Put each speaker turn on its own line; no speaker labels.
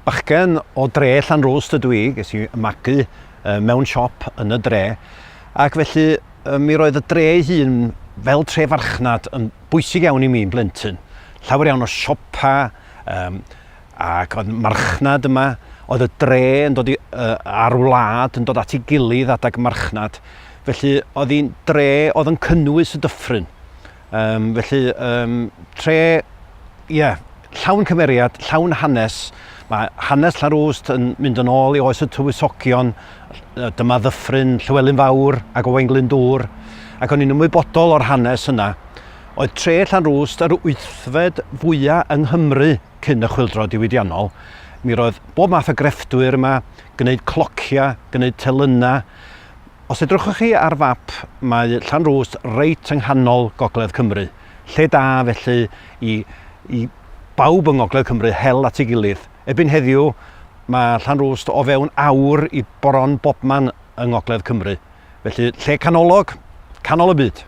Bachgen o dre Llanrwst ydw i, ges i magu mewn siop yn y dre, ac felly mi roedd y dre ei hun fel tre farchnad yn bwysig iawn i mi yn blentyn. Llawer iawn o siopa, um, ac oedd marchnad yma, oedd y dre yn dod i, uh, a'r wlad yn dod at ei gilydd adag marchnad. Felly oedd hi'n dre oedd yn cynnwys y dyffryn. Um, felly, um, tre, ie, yeah, llawn cymeriad, llawn hanes. Mae hanes Llanrwst yn mynd yn ôl i oes y tywysogion. Dyma ddyffryn Llywelyn Fawr ac Owain Glyndŵr. Ac o'n i'n ymwybodol o'r hanes yna. Oedd tre Llanrwst yr wythfed fwyaf yng Nghymru cyn y chwyldro diwydiannol. Mi roedd bob math o grefftwyr yma, gwneud clociau, gwneud telynau. Os edrychwch chi ar fap, mae Llanrwst reit yng nghanol Gogledd Cymru. Lle da felly i, i bawb yng Ngogledd Cymru hel at ei gilydd. Erbyn heddiw, mae Llanrwst o fewn awr i bron bobman yng Ngogledd Cymru. Felly, lle canolog, canol y byd.